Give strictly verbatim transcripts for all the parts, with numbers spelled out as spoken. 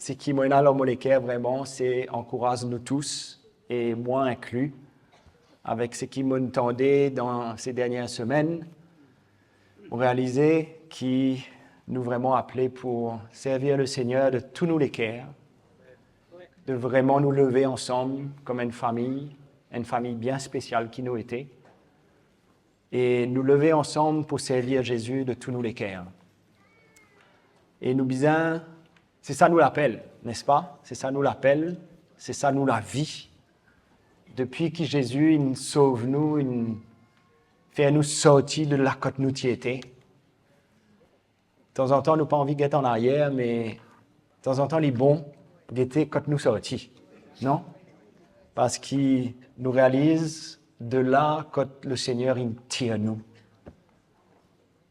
Seki mo ena lor mo leker vreman, se ankouraz nou tous, e mwa inkli, avek seki mo'nn tande dan se dernie semenn, mo realize ki nou vreman apele pou servi Lesegner de tou nou leker, de vreman nou leve ansam kom enn fami, enn fami bien spesial ki nou ete, e nou leve ansam pou servi Zezi de tou nou leker. E nou bizin, se sa nou lapel, nespa? Se sa nou lapel, se sa nou lavi. Depi ki Zezi inn sov nou, inn fer nou sorti de la kot nou ti ete, tanzantan nou pa anvi get an arier, me tanzantan li bon gete kot nou sorti, non? Parski nou realiz de la kot Lesegner inn tir nou.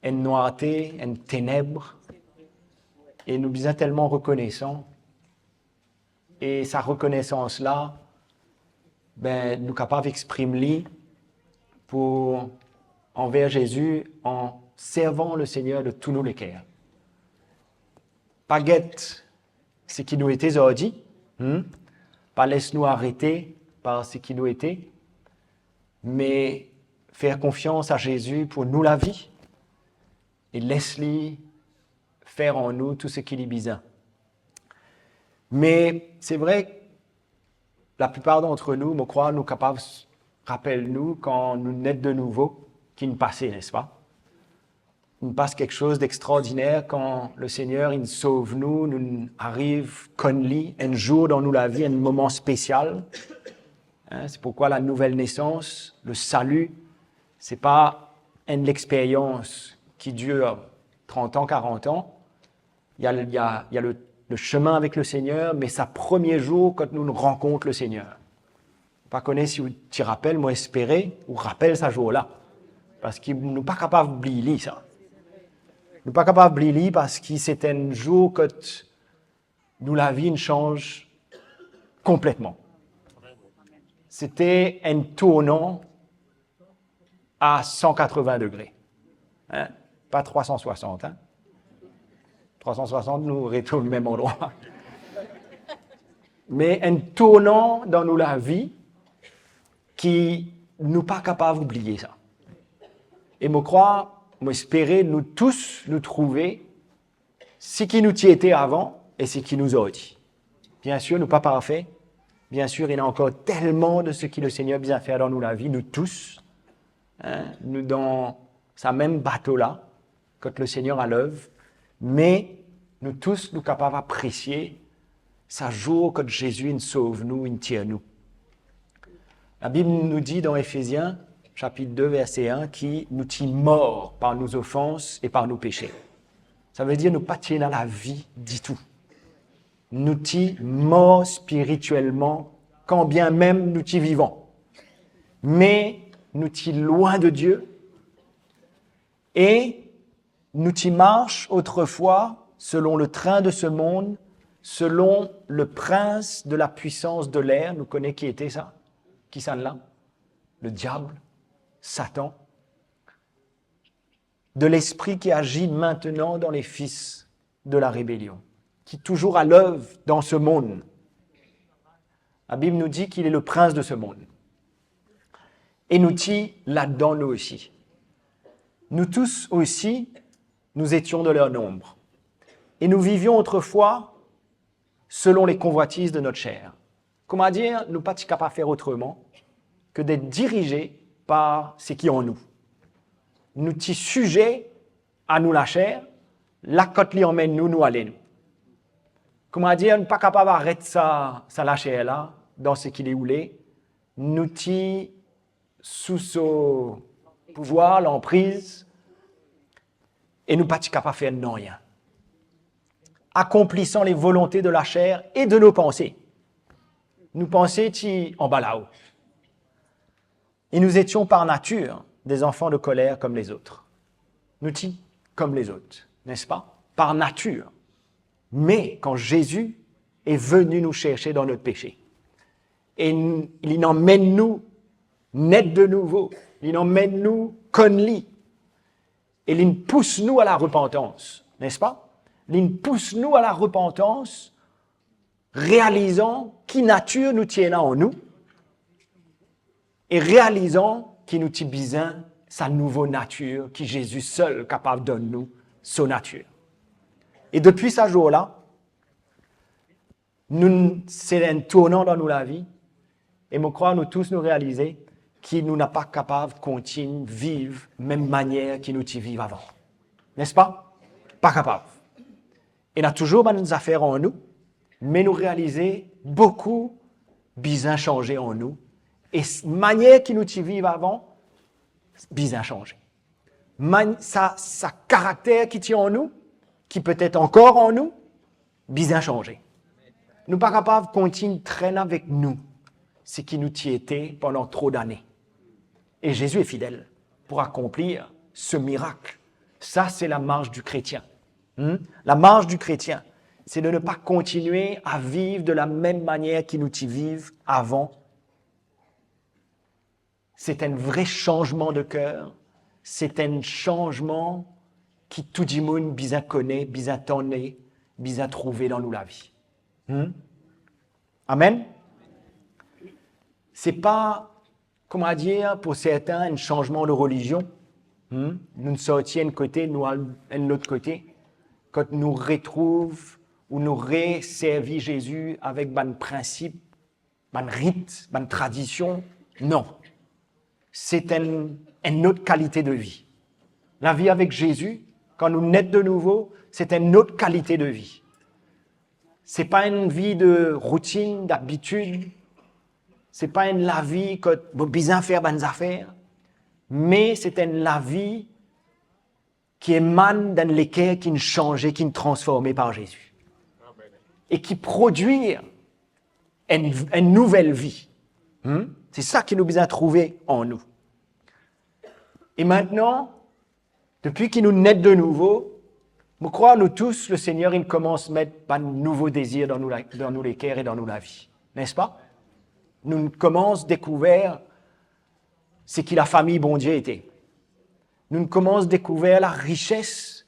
Enn nwarte, enn teneb, e nou bizin telman rekonesan. E sa rekonesans la, be, nou kapav exprim li pou, anver Zezi, an servan Lesegner de tou nou leker. Pa get seki nou ete zordi, hmm? Pa les nou arete par seki nou ete, me fer konfians a Zezi pou nou lavi, e les li fer an nou tou seki li bizin. Me se vre, laplipar dantre nou, mo krwar nou kapav s-, rapel nou kan nou net de nouvo ki'nn pase, nespa? Inn pas kiksoz dextraordiner kan Lesegner inn sov nou, nou'nn ariv konn li enn zour dan nou lavi, enn moman spesial. Hein, se pourkwa la nouvel nesans, le salut, se pa enn lexperyans ki dir trant an, karant an. Il y a, il y a, il y a le, le chemin avec le Seigneur, me sa premie zour kot nou rankont Lesegner. Pa kone si ou ti rapel, mo espere ou rapel sa zour la. Parski nou pa kapav bliy li sa. Nou pa kapav bliy li parski se enn zour kot nou lavi inn sanz konpletman. Se te enn tournan a san katrovin degre. Hein? Pa trwa san swasant, hein? Trwa san swasant, nou retourn mem landrwa. Me enn tournan dan nou lavi ki nou pa kapav oubliye sa. E mo krwar, mo espere nou tous nou trouve seki nou ti ete avan e seki nou zordi. Biensir, nou pa parfe. Biensir, ena ankor telman de seki Lesegner bizin fer dan nou lavi, nou tous. Hein, nou dan sa mem bato la, kot Lesegner alev, me nou tous, nou kapav apresie sa zour kot Zezi inn sov nou, inn tir nou. Labib nou dir dan Efezien, sapit de, verse enn, ki nou ti mor par nos offenses et par nos péchés. Savedir nou pa ti ena lavi ditou. Nou ti mor spiritielman, kanbienmem nou ti vivan. Me nou ti lwin de Die e nou ti mars otrefwa selon le train de ce monde, selon le prince de la puissance de l'air. Nou kone ki ete sa? Kisannla? Le diab, Satan. De l'esprit qui agit maintenant dans les fils de la rébellion, ki touzour alev dan se monn. Labib nou dir ki li le prins de se monn. E nou ti ladan nou osi. Nous tous aussi, nous étions de leur nombre. Et nous vivions autrefois selon les convoitises de notre chair. Kouma dir, nou pa ti kapav fer otreman ke d'être dirigés par seki an nou. Nou ti size a nou laser, la kot li anmenn nou, nou ale nou. Kouma dir, nou pa kapav aret sa, sa laser la dan seki li oule. Nou ti sou so pouvwar, lanpriz, e nou pa ti kapav fer nanye. Accomplissant les volontés de la chair et de nos pensées. Nou panse ti anba lao. Et nous étions par nature des enfants de colère comme les autres. Nou ti comme les autres, n'est-ce pas? Par nature. Mais quand Jésus est venu nous chercher dans notre péché, e n-, li inn anmenn nou net de nouvo, li inn anmenn nou konn li, e li inn pous nou a la repantans, n'est-ce pas? Li inn pous nou a la repantans realizan ki natir nou ti ena an nou, e realizan ki nou ti bizin sa nouvo natir ki Zezi sel kapav donn nou so natir. E depi sa zour la, nou, se enn tournan dan nou lavi, e mo krwar nou tous nou realize ki nou napa kapav kontign viv mem manier ki nou ti viv avan. Nespa? Pa kapav. Ena touzour bann zafer an nou, me nou realize boukou bizin sanze an nou, e s-, manier ki nou ti viv avan, bizin sanze. Man-, sa, sa karakter ki ti an nou, ki petet ankor an nou, bizin sanze. Nou pa kapav kontign trenn avek nou, seki nou ti ete pandan tro dane. E Zezi est fidèle pour accomplir ce miracle. Ça, c'est la marche du chrétien. Hmm? La marche du chrétien, c'est de ne pas continuer à vivre de la même manière ki nou ti viv avan. Se enn vre sanzman de ker, se enn sanzman ki tou dimoun bizin kone, bizin tann, bizin trouve dan nou lavi. Hmm? Amen. Se pa, kouma dir, pou sertin, enn sanzman de relizion. Hmm? Nou sorti enn kote, nou al enn lot kote. Kan nou retrouv ou nou reservi Zezi avek bann prinsip, bann rit, bann tradision, non. Se enn, enn lot kalite de vi. Lavi avek Zezi, kan nou net de nouvo, se enn lot kalite de vi. Se pa enn vi de routinn, dabitid. Se pa enn lavi kot mo bizin fer bann zafer. Me se enn lavi ki emann dan leker ki'nn sanze, ki'nn transforme par Zezi. E ki prodwir enn, enn nouvel vi. Hmm? Se sa ki nou bizin trouve an nou. E mintnan, depi ki nou net de nouvo, mo krwar nou tous, Lesegner inn koumans met bann nouvo dezir dan nou la-, dan nou leker e dan nou lavi. Nespa? Nou koumans dekouver seki lafami Bondie ete. Nou koumans dekouver larises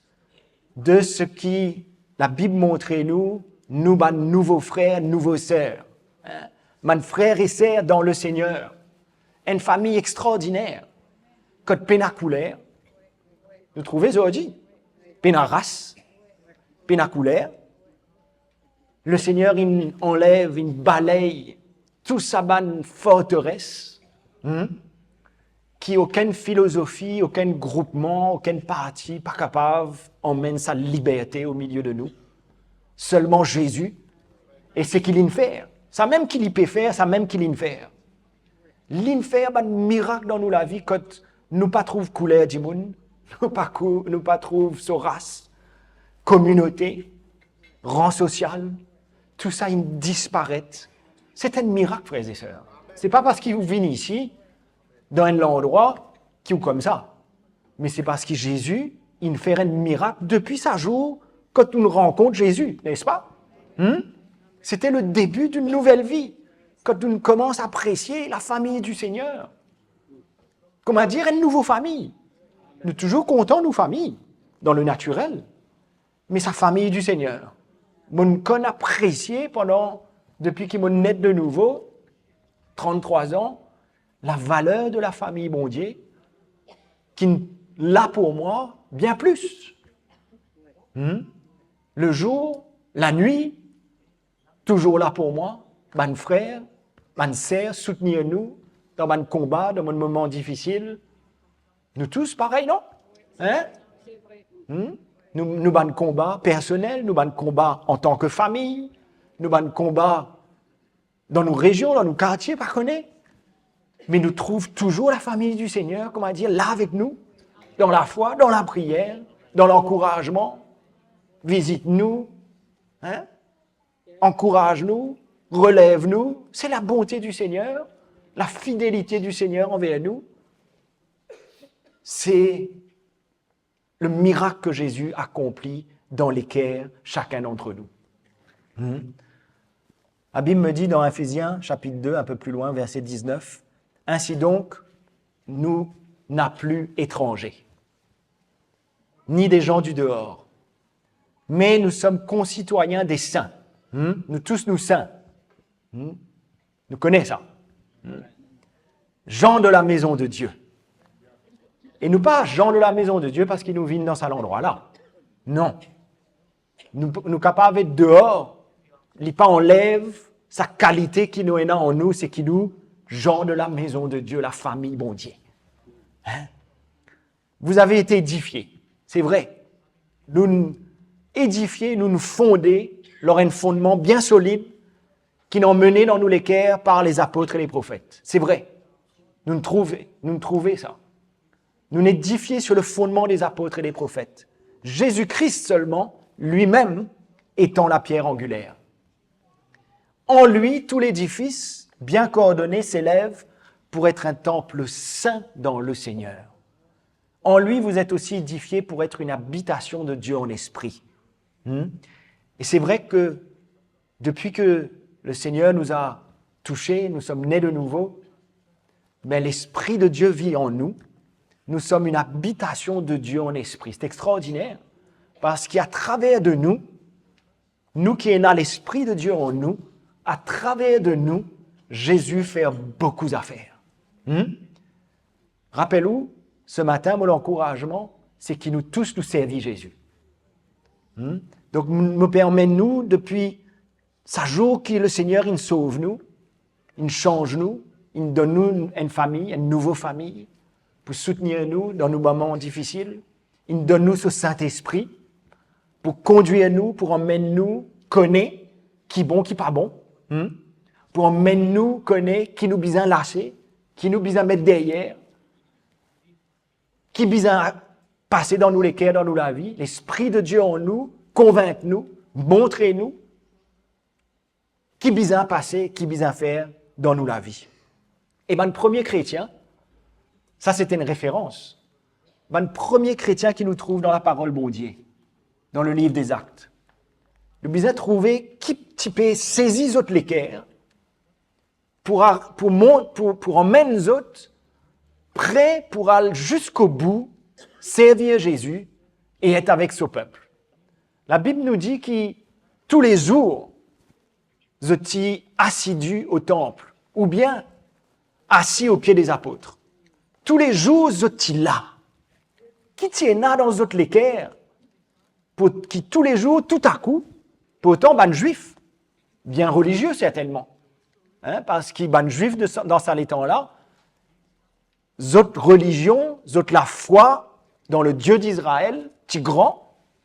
de seki Labib montre nou, nou bann nouvo frer, nouvo ser. Hein? Bann frer e ser dan Lesegner. Enn fami extraordiner. Kot pena kouler. Nou trouve zordi. Pena ras. Pena kouler. Lesegner inn anlev, inn baley tou sa bann forteres, hmm, ki okenn filozofi, okenn groupman, okenn parti pa kapav amenn sa liberte o milie de nou. Selman Zezi e seki li'nn fer. Samem ki li pe fer, samem ki li'nn fer. Li'nn fer bann mirak dan nou lavi kot nou pa trouv kouler dimoun, nou pa kou-, nou pa trouv so ras, kominote, ran sosial, tou sa inn disparet. Se enn mirak, frer e ser. Se pa parski ou vinn isi, dan enn landrwa, ki ou koumsa. Me se parski Zezi inn fer enn mirak depi sa zour kot nou rankont Zezi, nespa? Hmm? Sete le debi d'enn nouvel vi, kot nou koumans apresie lafami di Segner. Kouma dir, enn nouvo fami. Nou touzour kontan nou fami, dan le natirel. Me sa fami di Segner, mo'nn konn apresie pandan, depi ki mo'nn net de nouvo, tranntrwa an, lavaler de lafami Bondie, ki la pou mwa bien plis. Hmm? Lezour, lanwit, touzour la pou mwa, bann frer, bann ser, soutenir nou dan bann konba, dan bann moman difisil. Nou tous parey, non? Hein? Hmm? Nou, nou bann konba personel, nou bann konba antan ki fami, nou bann konba dan nou rezion, dan nou kartie, pa kone. Me nou trouv touzour lafami di Segner, kouma dir, la avek nou, dan lafwa, dan lapriyer, dan lankourazman, vizit nou, hein? Ankouraz nou, relev nou. Se labonte di Segner, lafidelite di Segner anver nou. Se le mirak ki Zezi akonpli dan leker sakenn d'antre nou. Hmm? Labib dir dan Efezien, sapit de, enn pe pli lwin, verse diznef, "Ainsi donc, nous n'a plus étrangers, ni des gens du dehors, mais nous sommes concitoyens des saints Hmm? Nou tous nou sin. Hmm? Nou kone sa. Hmm? Gens de la maison de Dieu. E nou pa gens de la maison de Dieu parski nou vinn dan sa landrwa la. Non. Nou, nou kapav et deor, li pa anlev sa kalite ki nou ena an nou, seki nou gens de la maison de Dieu, lafami Bondie. Hein? Vous avez été édifiés, se vre. Nou'nn edifie, nou'nn fonde lor enn fondman bien solid ki'nn anmene dan nou leker par les apôtres et les prophètes. Se vre. Nou'nn trouve, nou'nn trouve sa. Nou'nn edifie sur le fondement des apôtres et des prophètes. Jésus-Christ seulement, lui-même, étant la pierre angulaire. En lui, tout l'édifice, bien coordonné, s'élève pour être un temple saint dans le Seigneur. En lui, vous êtes aussi édifiés pour être une habitation de Dieu en esprit. Hmm? Et c'est vrai que depuis que le Seigneur nous a touchés, nous sommes nés de nouveau, ben, l'Esprit de Dieu vit en nous. Nous sommes une habitation de Dieu en esprit. C'est extraordinaire, parski atraver de nou, nou ki ena Lespri de Die an nou, atraver de nou, Zezi fer boukou zafer. Hmm? Rapel ou, se matin, mo lankourazman, seki nou tous nou servi Zezi. Hmm? Donk, mo, mo pe anmenn nou depi sa zour ki Lesegner inn sov nou, inn sanz nou, inn donn nou enn fami, enn nouvo fami, pou soutenir nou dan nou moman difisil, inn donn nou so Sintespri pou kondwir nou, pou anmenn nou kone ki bon, ki pa bon, hmm? Pou anmenn nou kone ki nou bizin lase, ki nou bizin met deryer, ki bizin pase dan nou leker, dan nou lavi. Lespri de Die an nou konvink nou, montre nou ki bizin pase, ki bizin fer dan nou lavi. E bann premie kretien, sa se ti enn referans. Bann premie kretien ki nou trouv dan laparol Bondie, dan le liv Dezakt. Nou bizin trouve ki ti pe sezi zot leker pou a-, pou mont-, pou, pou anmenn zot pre pou al ziskobou, servi Zezi e et avek so pep. Labib nou dir ki toulezour, zot ti asidi o tanp, oubien asi o pie de apot. Toulezour, zot ti la. Ki ti ena dan zot leker, pou ki toulezour, toutakou, pourtan bann Zwif, bien relizie sertennman, hein, parski bann Zwif de sa, dan sa letan la, zot relizion, zot lafwa dan le Die d'Izrael ti gran,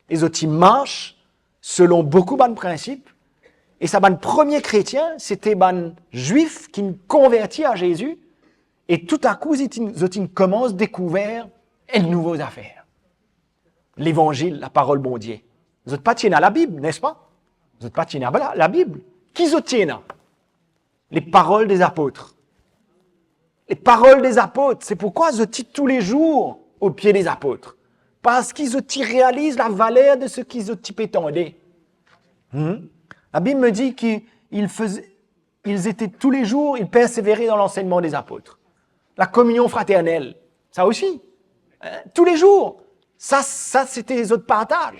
e zot ti mars selon boukou bann prinsip, e sa bann premie kretien, se ti bann Zwif ki'nn konverti a Zezi, e toutakou, zot inn, zot inn koumans dekouver enn nouvo zafer. Levanzil, laparol Bondie. Zot pa ti ena Labib, nespa? Zot pa ti ena la, Labib. Ki zot ti ena? Les paroles des apôtres. Les paroles des apôtres, se poukwa zot ti toulezour o pie de apot. Parski zot ti realiz lavaler de seki zot ti pe tande. Hmm? Labib me dir ki ils faisaient, ils étaient tous les jours, ils persévéraient dans l'enseignement des apôtres. La communion fraternelle, sa osi, hein, toulezour. Sa, sa se ti zot partaz.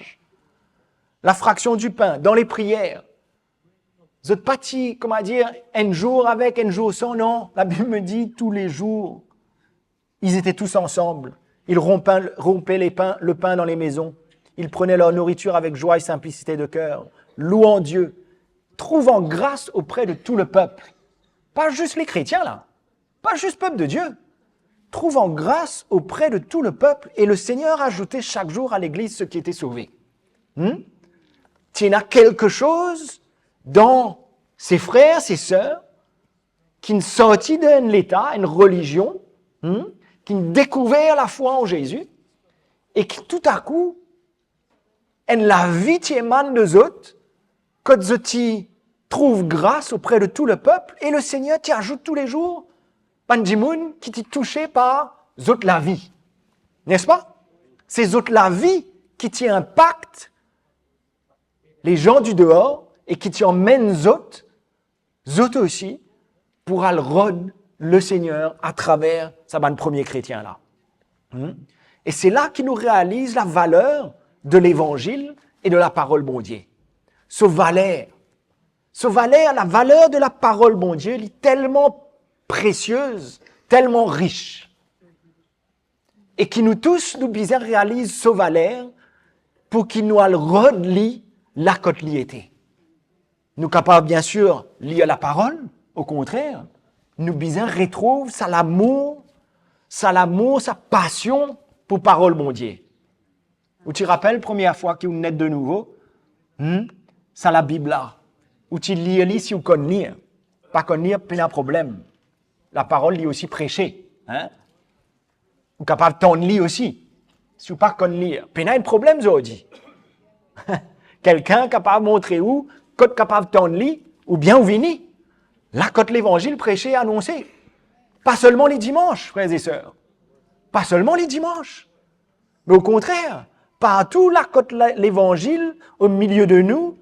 La fraction du pain, dans les prières. Zot pa ti, kouma dir, enn zour avek, enn zour san, non. Labib me dir toulezour. Ils étaient tous ensemble. Ils rompaient, rompaient les pains, le pain dans les maisons. Ils prenaient leur nourriture avec joie et simplicité de cœur, louant Dieu, trouvant grâce auprès de tout le peuple. Pa zis le kretien la, pa zis pep de Die. Trouvant grâce auprès de tout le peuple, et le Seigneur ajoutait chaque jour à l'église ceux qui étaient sauvés. Hmm? Ti ena kelke soz dan se frer, se ser, ki'nn sorti dan enn leta, enn relizion, hmm, ki'nn dekouver lafwa an Zezi, e ki toutakou, enn lavi ti emann de zot, kot zot ti trouv gras opre de tou lepep, e Lesegner ti azout toulezour bann dimoun ki ti touse par zot lavi. Nespa? Se zot lavi ki ti inpakt lezan di deor e ki ti amenn zot zot osi pou al rod Lesegner atraver sa bann premie kretien la. Hmm? E se la ki nou realiz lavaler de Levanzil e de laparol Bondie. So valer, So valer, lavaler de laparol Bondie, li telman presiez, telman ris. E ki nou tous, nou bizin realiz so valer pou ki nou al rod li la kot li ete. Nou kapav, biensir, lir laparol, okontrer, nou bizin retrouv sa lamour, sa lamour, sa pasion pou parol Bondie. Ou ti rapel premie fwa ki ou net de nouvo? Hmm? Sa Labib la. Ou ti lir li si ou konn lir. Pa konn lir, pena problem. Laparol li osi prese, hein? Ou kapav tann li osi. Si ou pa konn lir, pena enn problem zordi. Kikenn kapav montre ou kot kapav tann li, oubien ou vini la kot levanzil prese, anonse. Pa selman le dimans, frer e ser. Pa selman le dimans. Me okontrer, partou la kot la, levanzil o milie de nou,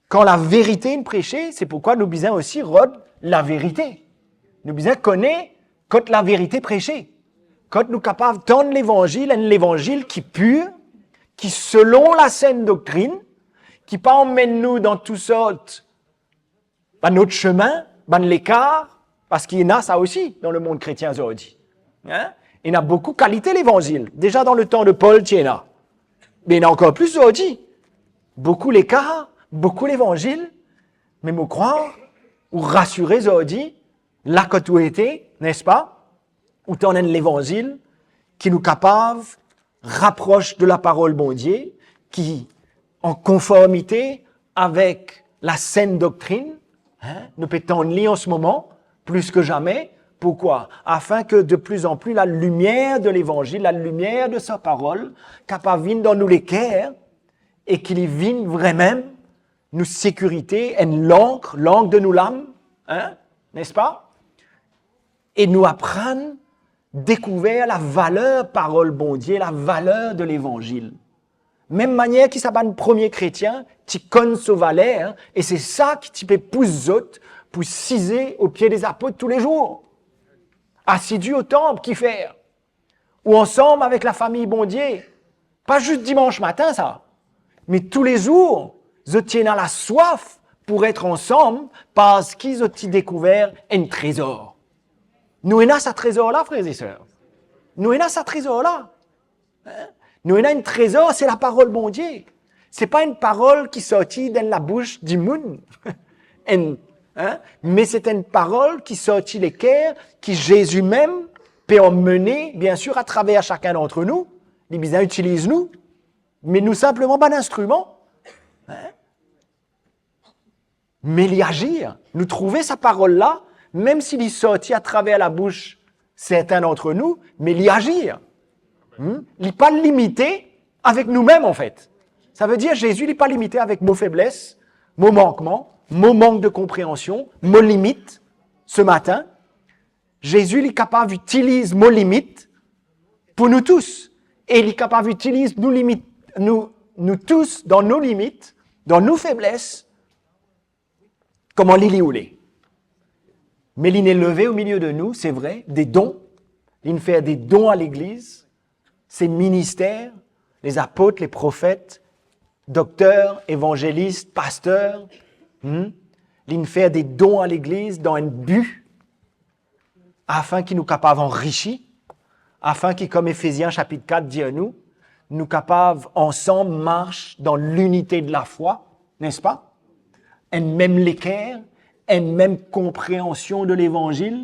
kan laverite inn prese, se poukwa nou bizin osi rod laverite. Nou bizin kone kot laverite prese. Kot nou kapav tann levanzil, enn levanzil ki pir, ki selon lasent doktrin, ki pa amenn nou dan tou sort bann lot semin, bann lekar, parski ena sa osi dan lemonn kretien zordi. Hein? Ena boukou kalite levanzil. Deza dan letan de Pol ti ena. Me ena ankor plis zordi. Boukou lekar, boukou levanzil. Me mo krwar, ou rasire zordi, la kot ou ete, nespa? Ou tann enn levanzil ki nou kapav rapros de laparol Bondie, ki an konformite avek lasent doktrin, hein, nou pe tann li an se moman, plis ki zame. Poukwa? Afin ki de pli an pli lalimier de levanzil, lalimier de sa parol, kapav vinn dan nou leker, e ki li vinn vremem nou sekirite, enn lank, lank de nou lam, hein, nespa? E nou aprann dekouver lavaler parol Bondie, lavaler de levanzil. Mem manier ki sa bann premie kretien ti konn so valer, e se sa ki ti pe pous zot pou size o pie de zapot toulezour. Asidi o tanp, kifer? Ou ansam avek lafami Bondie. Pa zis dimans matin sa, me toulezour, zot ti ena laswaf pou ret ansam, parski zot ti dekouver enn trezor. Nou ena sa trezor la, frer e ser. Nou ena sa trezor la. Hein? Nou ena enn trezor, se laparol Bondie. Se pa enn parol ki sorti dan labous dimoun. Enn, hein? Me se enn parol ki sorti leker, ki Zezi mem pe amene, biensir, atraver sakenn dantre nou. Li bizin itiliz nou, me nou sinpleman bann instriman. Hein? Me li azir. Nou trouve sa parol la, mem si li sorti atraver labous sertin dantre nou, me li azir. Hmm? Li pa limite avek noumem, anfet. Savedir, Zezi, li pa limite avek mo febles, mo mankman, mo mank de konpreansion, mo limit, se matin. Zezi, li kapav itiliz mo limit pou nou tous. E li kapav itiliz nou limit, nou, nou tous dan nou limit, dan nou febles, kouma li, li oule. Me li inn elve o milie de nou, se vre, de don. Li inn fer de don a legliz, se minister, lezapot, leprofet, dokter, evanzelis, paster, hmm? Li inn fer de don a legliz dan enn bi, afin ki nou kapav anrisi, afin ki, kouma Efezien sapit kat dir nou, nou kapav ansam mars dan linite de lafwa, nespa? Enn mem leker, enn mem konpreansion de levanzil,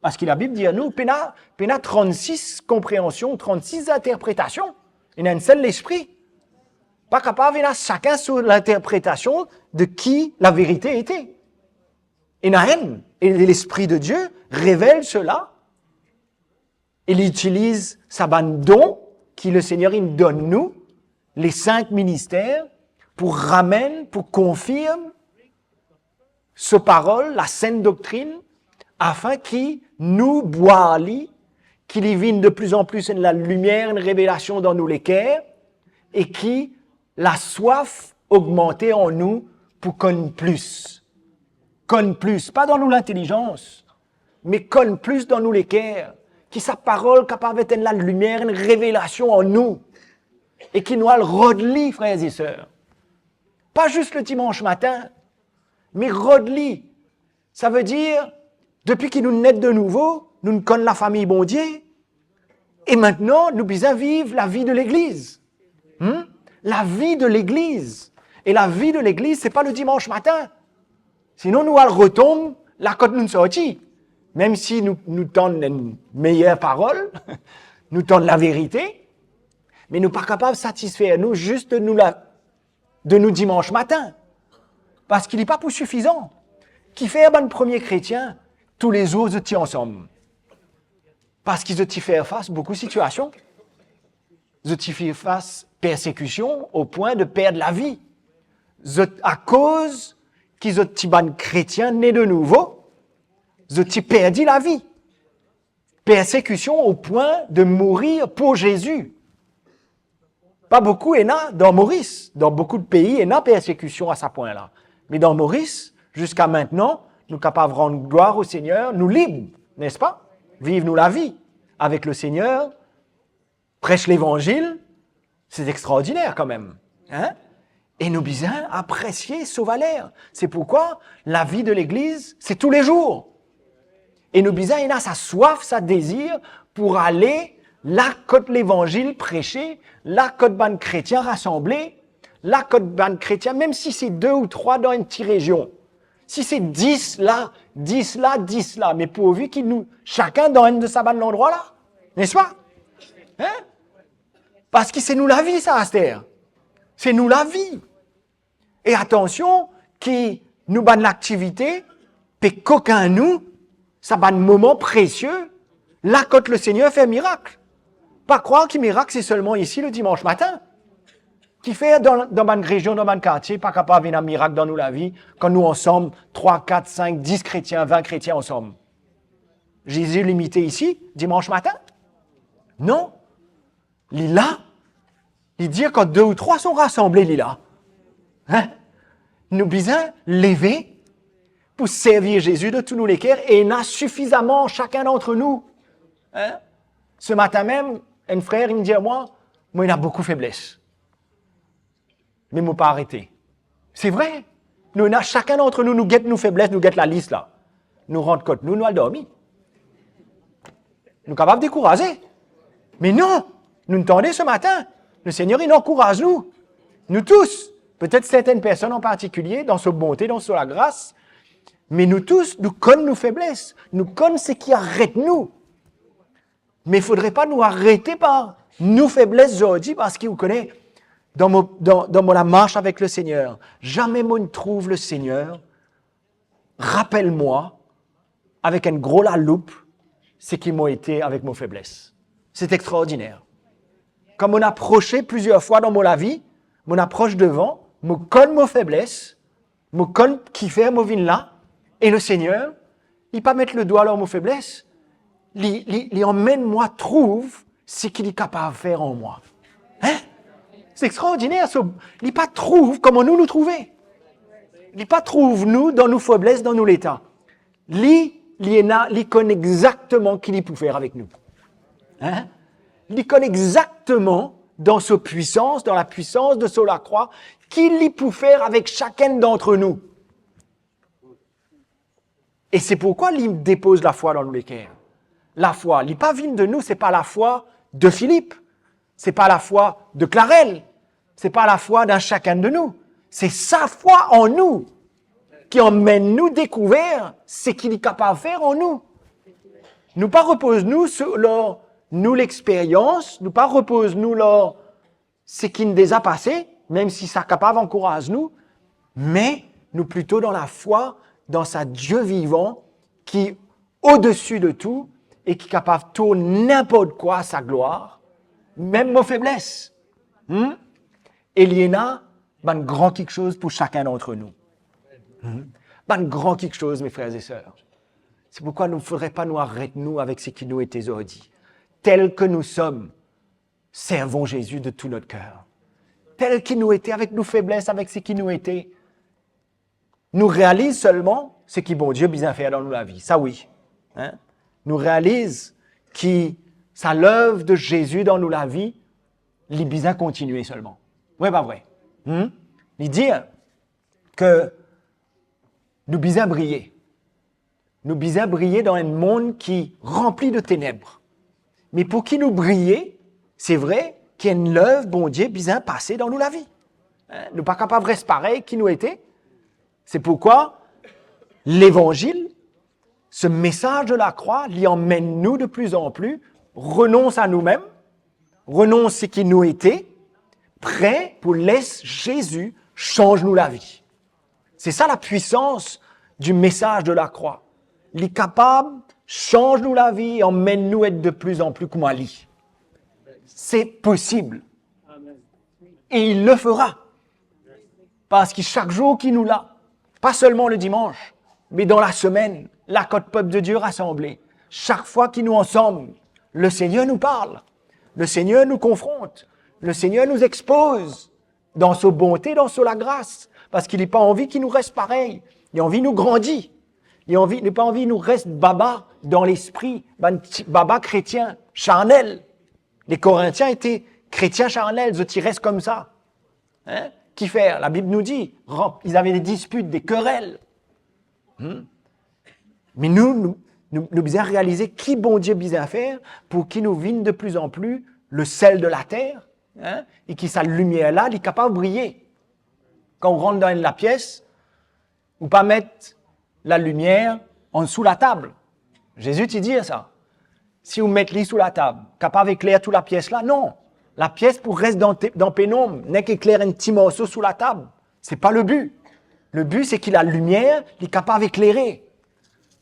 parski Labib dir nou, pena, pena trannsis konpreansion, trannsis interpretasion, ena enn sel Lespri. Pa kapav ena sakenn so linterpretasion de ki laverite ete. Ena enn, e Lespri de Die revel sela, e li itiliz sa bann don ki Lesegner inn donn nou, le sink minister, pou ramenn, pou konfirm so parol, lasent doktrin, afin ki nou bwar li, ki li vinn de pli an pli enn lalimier, enn revelasion dan nou leker, e ki laswaf ogmante an nou pou konn plis. Konn plis, pa dan nou lintelizans, me konn plis dan nou leker, ki sa parol kapav et enn lalimier, enn revelasion an nou, e ki nou al rod li, frer e ser. Pa zis le dimans matin, Me rod li, savedir, depi ki nou net de nouvo, nou konn lafami Bondie, e mintnan nou bizin viv lavi de legliz. Hmm? Lavi de legliz. E lavi de legliz, se pa le dimans matin. Sinon, nou al retom la kot nou sorti. Mem si nou, nou tann enn meyer parol, nou tann laverite, me nou pa kapav satisfer nou zis de nou la, de nou dimans matin. Parski li pa pou sifizan. Kifer bann premie kretien, toulezour zot ti ansam? Parski zot ti fer fas boukou sitiasion. Zot ti fer fas persekision o pwin de perd lavi. Zot, akoz ki zot ti bann kretien ne de nouvo, zot ti perdi lavi. Persekision o pwin de mourir pou Zezi. Pa boukou ena dan Moris, dan boukou de pei ena persekision a sa pwin la. Me dan Moris, ziska mintnan, nou kapav rann glwar o Segner, nou lib, nespa? Viv nou lavi avek Lesegner, pres levanzil, se extraordiner kanmem, hein? E nou bizin apresie so valer. Se pourkwa lavi de legliz, se toulezour. E nou bizin ena sa swaf, sa dezir pou ale la kot levanzil prese, la kot bann kretien rasanble, la kot bann kretien, mem si se de ou trwa dan enn ti rezion, si se dis la, dis la, dis la, me pourvi ki nou sakenn dan enn de sa bann landrwa la, nespa? Hein? Parski se nou lavi sa, aster. Se nou lavi. E atansion ki nou bann laktivite pe kokinn nou sa bann moman presie la kot Lesegner fer mirak. Pa krwar ki mirak se selman isi le dimans matin. Kifer dan, dan bann rezion, dan bann kartie, pa kapav ena mirak dan nou lavi kan nou ansam, trwa, kat, sink, dis kretien, vin kretien ansam? Zezi limite isi, dimans matin? Non. Li la, li dir kan de ou trwa son rasanble, li la. Hein? Nou bizin leve pou servi Zezi de tou nou leker e ena sifizaman sakenn dantre nou. Hein? Se matin mem, enn frer inn dir mwa, "Mo ena boukou febles." Me mo pa arete. Se vre. Nou ena, sakenn dantre nou, nou get nou febles, nou get lalis la. Nou rant kot nou, nou al dormi. Nou kapav dekouraze. Me non, nou tande se matin, Lesegner inn ankouraz nou. Nou tous, petet sertenn personn an partikilie, dan so bonte, dan so lagras, me nou tous, nou konn nou febles, nou konn seki aret nou. Me fodre pa nou arete par nou febles zordi, parski ou kone, dan mo, dan, dan mo lamars avek Lesegner, zame mo'nn trouv Lesegner rapel mwa avek enn gro laloup seki mo ete avek mo febles. Se extraordiner. Kan mo'nn aprose plizier fwa dan mo lavi, mo'nn apros devan, mo konn mo febles, mo konn kifer mo vinn la, e Lesegner, li pa met ledwa lor mo febles, li, li, li amenn mwa trouv seki li kapav fer an mwa. Hein? Se extraordiner, so, li pa trouv kouma nou, nou trouve. Li pa trouv nou dan nou febles, dan nou leta. Li, li ena, li konn exakteman ki li pou fer avek nou. Hein? Li konn exakteman dan so pwisans, dan lapwisans de so lakrwa, ki li pou fer avek sakenn dantre nou. E se pourkwa li depoz lafwa dan nou leker. Lafwa, li pa vinn de nou, se pa lafwa de Filip, se pa lafwa de Klarel, se pa lafwa dan sakenn de nou. Se sa fwa an nou ki amenn nou dekouver seki li kapav fer an nou. Nou pa repoz nou sou, lor nou lexperyans, nou pa repoz nou lor seki inn deza pase, mem si sa kapav ankouraz nou, me nou plito dan lafwa dan sa Die vivan ki odesi de tou e ki kapav tourn ninport kwa a sa glwar, mem mo febles. Hmm? E li ena bann gran kiksoz pou sakenn dantre nou. Hmm? Bann gran kiksoz, mes frères et sœurs. Se pourkwa nou fodre pa nou aret nou avek seki nou ete zordi. Tel que nous sommes, servons Jésus de tout notre cœur. Tel ki nou ete, avek nou febles, avek seki nou ete, nou realiz selman seki Bondie bizin fer dan nou lavi. Sa wi. Hein? Nou realiz ki sa lev de Zezi dan nou lavi, li bizin kontinie selman. Vre pa vre? Hmm? Li dir ke Nou bizin briye. Nou bizin briye dan enn mond ki ranpli de teneb. Me pou ki nou briye, se vre ki enn lev Bondie bizin pase dan nou lavi. Hein? Nou pa kapav res parey ki nou ete. Se pourkwa levanzil, se mesaz de lakrwa, li amenn nou de pli an pli renons a noumem, renons seki nou ete, pre pou les Zezi sanz nou lavi. Se sa lapwisans di mesaz de lakrwa. Li kapav sanz nou lavi e amenn nou et de pli an pli kouma li. Se posib. E il le fera. Parski sak zour ki nou la, pa selman le dimans, me dan lasemenn, la kot pep de Die rasanble, sak fwa ki nou ansam, Lesegner nou parl, Lesegner nou konfront, Lesegner nou expoz dan so bonte, dan so lagras, parski li pa anvi ki nou res parey, li anvi nou grandi, li anvi, li pa anvi nou res baba dan lespri, bann ti, baba kretien, sarnel. Les Corinthiens ete kretien sarnel, zot ti res koumsa. Hein? Ki fer? Labib nou dir, ran-, ils avaient des disputes, des querelles. Hmm? Me nou, nou, nou, nou bizin realize ki Bondie bizin fer pou ki nou vinn de pli an pli le sel de later, hein? E ki sa limier la, li kapav briye. Kan ou rant dan enn lapies, ou pa met lalimier ansou latab. Zezi ti dir sa. Si ou met li sou latab, kapav ekler tou lapies la? Non. Lapies pou res dan te-, dan penonb, nek ekler enn ti morso sou latab. Se pa le bi. Le bi, se ki lalimier, li kapav eklere.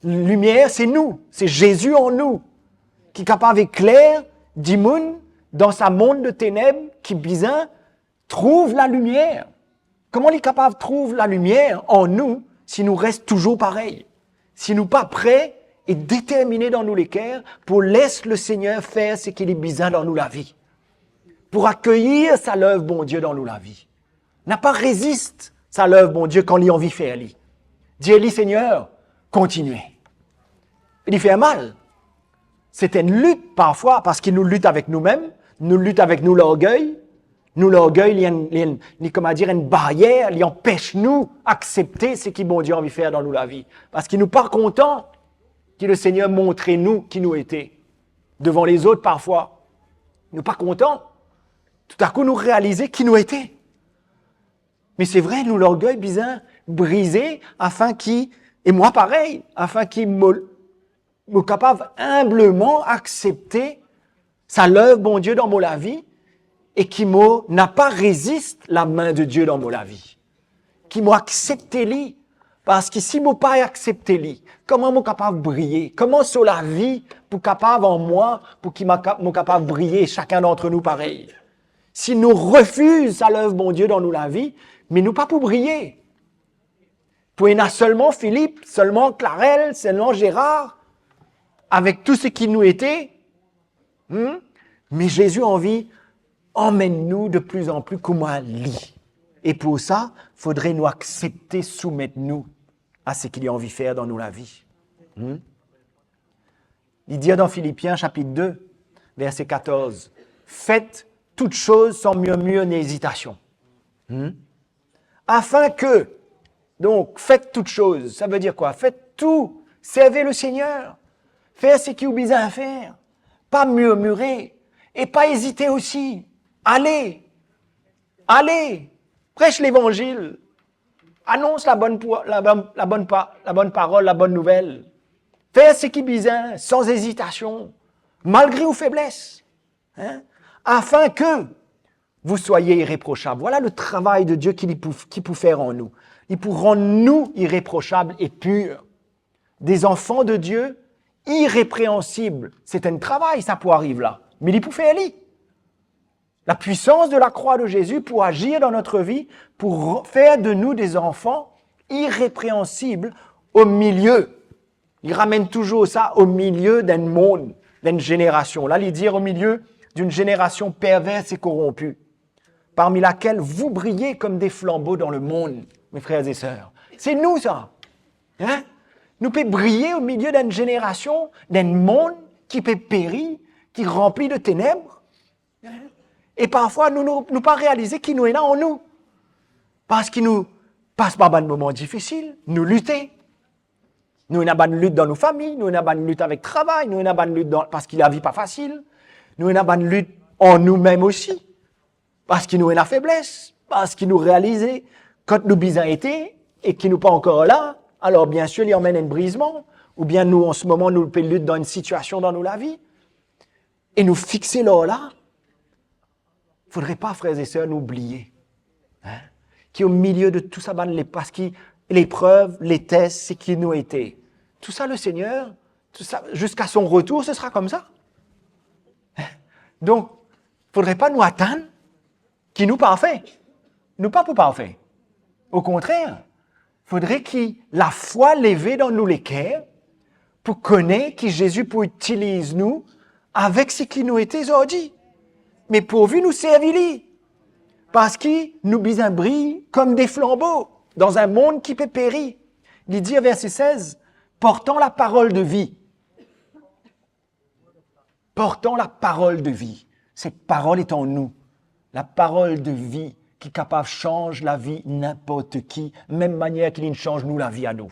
Limier, se nou, se Zezi an nou, ki kapav ekler dimoun dan sa mond de teneb ki bizin trouv lalimier. Kouma li kapav trouv lalimier an nou si nou res touzour parey, si nou pa pre e determine dan nou leker pou les Lesegner fer seki li bizin dan nou lavi, pou akeyir sa lev Bondie dan nou lavi? Napa rezis sa lev Bondie kan li anvi fer li. Dir li, Segner, kontigne. Li fer mal. Se enn lit parfwa, parski nou lit avek noumem, nou lit avek nou lorgey. Nou lorgey, li enn, li enn, li, kouma dir, enn baryer, li anpes nou aksepte seki Bondie anvi fer dan nou lavi. Parski nou pa kontan ki Lesegner montre nou ki nou ete devan lezot parfwa. Nou pa kontan. Toutakou nou realize ki nou ete. Me se vre, nou lorgey bizin brize, afin ki, e mwa parey, afin ki mo, mo kapav inbleman aksepte sa lev Bondie dan mo lavi, e ki mo napa rezis lame de Die dan mo lavi. Ki mo aksepte li, parski si mo pa aksepte li, kouma mo kapav briye? Kouma so lavi pou kapav an mwa, pou ki ma ka-, mo kapav briye, sakenn dantre nou parey? Si nou refiz sa lev Bondie dan nou lavi, me nou pa pou briye. Pou ena selman Filip, selman Klarel, selman Zerar, avek tou seki nou ete, hmm? Me Zezi anvi amenn nou de pli an pli kouma li. E pou sa, fodre nou aksepte soumet nou a seki li anvi fer dan nou lavi. Hmm? Li dir dan Filipien sapit de, verse katorz, "Faites toutes choses sans murmure ni hésitation." Hmm? Afin que, donk, faites toutes choses, sa ve dir kwa? Faites tout, servez le Seigneur, fer seki ou bizin fer, pa murmire e pa ezite osi. Ale, ale, pres levanzil, anons labonn pou-, labonn, labonn pa-, labonn parol, labonn nouvel. Fer seki bizin, san ezitasion, malgre ou febles, hein, afin que vous soyez irréprochables. Voilà le travail de Dieu ki li pou, ki pou fer an nou. Li pou rann nou ireprosab e pir. Des enfants de Dieu irrépréhensibles. Se enn travay sa pou ariv la, me li pou fer li. La puissance de la croix de Jésus pour agir dans notre vie, pour re-, faire de nous des enfants irrépréhensibles au milieu. Li ramenn touzour sa, au milieu d'un monde, d'une génération. La, li dir, au milieu d'une génération perverse et corrompue, parmi laquelle vous brillez comme des flambeaux dans le monde, mes frères et sœurs. Se nou sa. Hein? Nou pe briye au milieu d'une génération, d'un monde ki pe peri, ki ranpli de teneb. E parfwa, nou, nou, nou pa realize ki nou ena an nou. Parski nou pas par bann moman difisil, nou lite. Nou ena bann lit dan nou fami, nou ena bann lit avek travay, nou ena bann lit dan, parski lavi pa fasil. Nou ena bann lit an noumem osi, parski nou ena febles, parski nou realize kot nou bizin ete e ki nou pa ankor la. Alor, biensir, li anmenn enn brizman, oubien nou, an se moman, nou pe lit dan enn sitiasion dan nou lavi, e nou fixe lor la. Fodre pa, frer e ser, nou bliye, hein, ki omilie de tou sa bann le-, parski leprev, letes, seki nou ete, tou sa, le Seigneur, tou sa, ziska son retour, se sera koumsa. Donk, fodre pa nou atann ki nou parfe. Nou pa pou parfe. Okontrer, fodre ki lafwa leve dan nou leker pou kone ki Zezi pou itiliz nou avek seki nou ete zordi. Me pourvi nou servi li, parski nou bizin briy kom de flanbo dan enn mond ki pe peri. Li dir, verse sez, portan laparol de vi. Portan laparol de vi. Set parol etan nou. Laparol de vi ki kapav sanz lavi ninport ki, mem manier ki li inn sanz nou lavi a nou.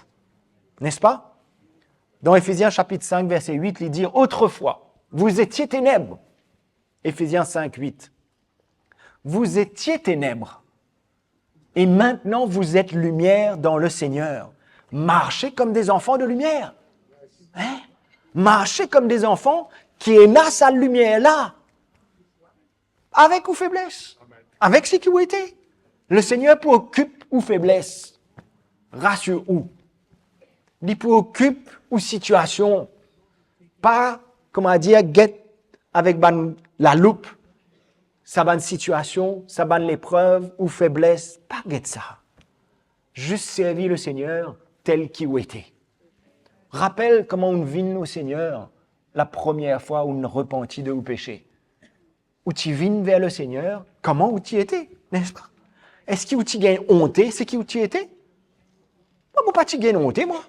Nespa? Dan Efezien sapit sink, verse wit, li dir, autrefois, vous étiez ténèbres. Efezien sink wit. Vous étiez ténèbres. Et maintenant, vous êtes lumière dans le Seigneur. Marchez comme des enfants de lumière. Hein? Marchez comme des enfants ki ena sa limier la. Avek ou febles, avek seki ou ete, le Seigneur pou okip ou febles. Rasir ou. Li pou okip ou sitiasion. Pa, kouma dir, get avek bann laloup sa bann sitiasion, sa bann leprev ou febles, pa get sa. Zis servi le Seigneur tel ki ou ete. Rapel kouma ou vinn o Seigneur lapremier fwa ou repanti de ou pese. Ou ti vinn ver le Seigneur, kouma ou ti ete, nespa? Eski ou ti gagn onte seki ou ti ete? Mwa, mo pa ti gagn onte, mwa.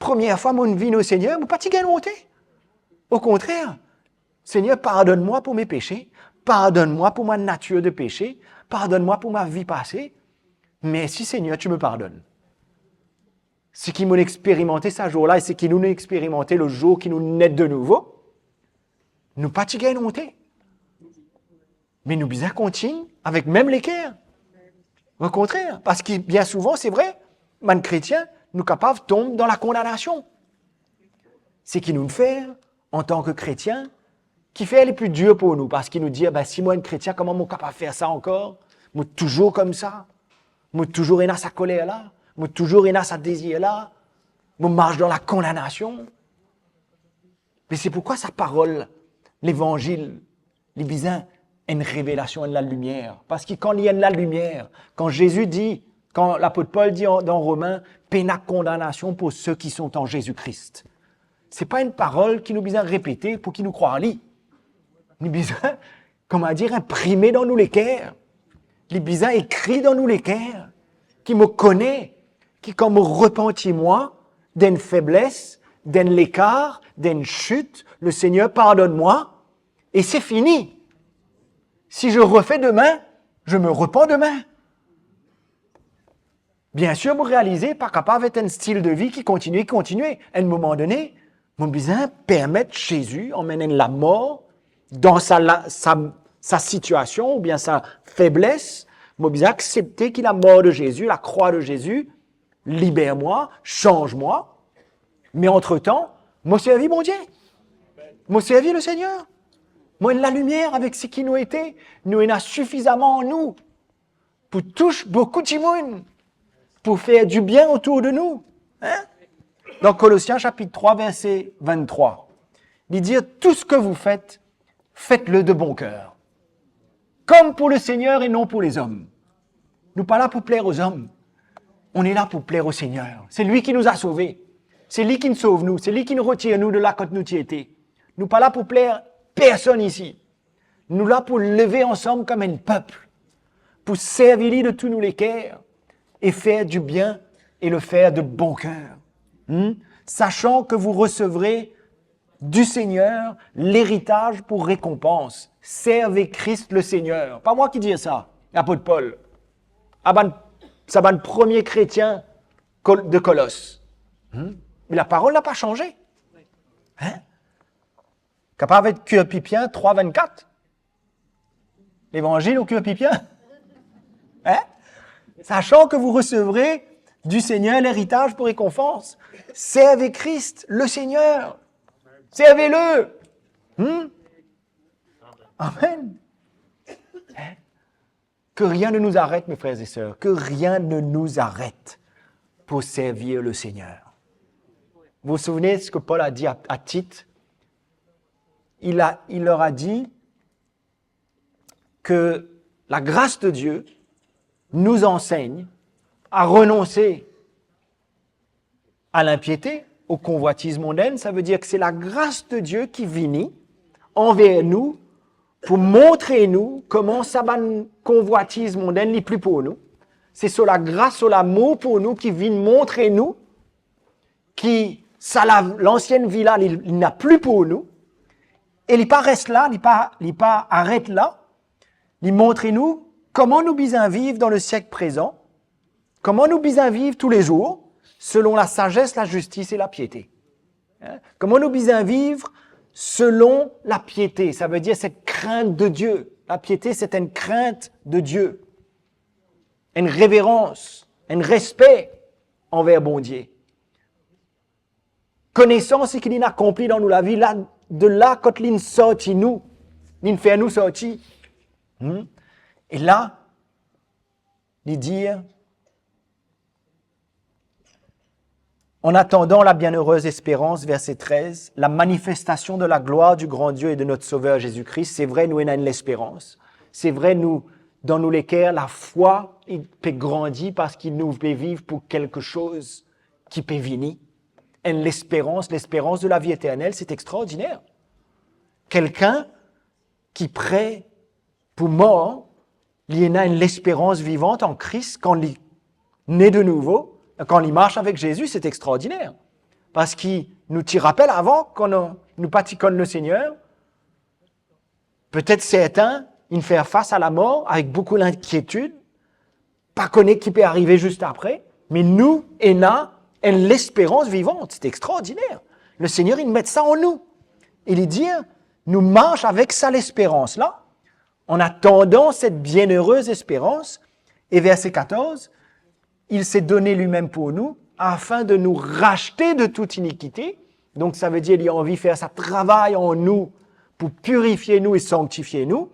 Premie fwa mo vinn o Segner, mo pa ti gagn onte. Okontrer, Segner, pardonn mwa pou me pese, pardonn mwa pou mo natir de pese, pardonn mwa pou mo vi pase. Mersi Segner, tu me pardonnes. Seki mo experimente sa zour la e seki nou, nou experimente le zour ki nou ne de nouvo, nou pa ti gagn onte. Me nou bizin kontign avek mem leker. Okontrer, parski bien souvan, se vre, bann kretien, nou kapav tom dan lakondanasion. Seki nou fer antan ki kretien, ki fer li pli dir pou nou, parski nou dir, "Be, si mo enn kretien, kouma mo kapav fer sa ankor? Mo touzour koumsa, mo touzour ena sa koler la, mo touzour ena sa dezir la, mo mars dan lakondanasion." Me se poukwa sa parol, levanzil, li bizin enn revelasion, enn lalimier. Parski kan li enn lalimier, kan Zezi dir, kan lapot Pol dir an, dan Romin, "Pena kondanasion pou seki sont an Zezi Kris." Se pa enn parol ki nou bizin repete pou ki nou krwar li. Nou bizin, kouma dir, inprime dan nou leker. Li bizin ekri dan nou leker, ki mo kone ki kan mo repanti mwa d'enn febles, d'enn lekar, d'enn sit, le Segner pardonn mwa, e se fini. Si je refais demain, je me repens demain. Bien sir, mo realize pa kapav et enn stil de vi ki kontigne, ki kontigne. Enn moman done, mo bizin permet Zezi anmenn enn lamor dan sa la-, sa, sa sitiasion oubien sa febles. Mo bizin aksepte ki lamor de Zezi, lakrwa de Zezi, liber mwa, sanz mwa. Me antretan, mo servi Bondie. Mo servi le Segner. Mo enn lalimier avek seki nou ete, nou ena sifizaman an nou pou tous boukou dimoun, pou fer dibien otour de nou. Hein? Dan Kolosien sapit trwa, verse venntrwa, li dir, "Tout ce que vous faites, faites-le de bon cœur, comme pour le Seigneur et non pour les hommes." Nou pa la pou pler o zom. On est là pour plaire au Seigneur. C'est lui qui nous a sauvés. Se li ki sov nou, se li ki retir nou de la kot nou ti ete. Nou pa la pou pler personn isi. Nou la pou leve ansam kouma enn pep, pou servi li de tou nou leker e fer dibien e le fer de bon ker. Hmm? Sachant que vous recevrez du Seigneur l'héritage pour récompense. Servez Christ le Seigneur. Pa mwa ki dir sa, lapot Pol. A bann sa bann premie kretien Kol-, de Kolos. Hmm? Me laparol la pa sanze. Hein? Kapav et Kurpipien trwa vennkat. Levanzil o Kurpipien. Hein? Sachant que vous recevrez du Seigneur l'héritage pour récompense. Servez Christ, le Seigneur. Servez-le. Hmm? Amen. Hein? Que rien ne nous arrête, mes frères et sœurs, que rien ne nous arrête pour servir le Seigneur. Vous vous souvenez ce que Paul a dit à, à Tite? Il a, il leur a dit que la grâce de Dieu nous enseigne à renoncer à l'impiété, aux convoitises mondaines, sa vedir ki se lagras de Die ki vini anver nou pou montre nou kouma sa bann konvwatiz mondenn li pli pou nou. Se so lagras, so lamour pou nou ki vinn montre nou ki sa la, lansien vi la, li, li napa pli pou nou. E li pa res la, li pa, li pa aret la. Li montre nou kouma nou bizin viv dan le siek prezan, kouma nou bizin viv toulezour, selon lasazes, lazistis e lapiete. Hein? Kouma nou bizin viv selon lapiete, sa vedir set krint de Die. Lapiete, se enn krint de Die, enn reverans, enn respe anver Bondie. Konesans seki linn akonpli dan nou lavi, la, de la kot linn sorti nou, linn fer nou sorti. Hmm? E la, li dir, en attendant la bienheureuse espérance, verset treize, la manifestation de la gloire du grand Dieu et de notre Sauveur Jésus-Christ, se vre nou ena enn lesperans, se vre nou, dan nou leker, lafwa, li pe grandi parski nou pe viv pou kelke soz ki pe vini. Enn lesperans, lesperans de lavi eternel, se extraordiner. Kelkenn ki pre pou mor, li ena enn lesperans vivan an Kris kan li ne de nouvo, kan li mars avek Zezi, se extraordiner. Parski nou ti rapel avan, kan nou, nou pa ti konn Lesegner, petet sertin inn fer fas a lamor avek boukou linkietid, pa kone ki pe arive zis apre, me nou ena enn lesperans vivan, se extraordiner. Lesegner inn met sa an nou. E li dir, nou mars avek sa lesperans la, en attendant cette bienheureuse espérance, e verse katorz, il s'est donné lui-même pour nous, afin de nous racheter de toute iniquité. Donk, sa vedir li anvi fer sa travay an nou pou pirifie nou e sanktifie nou,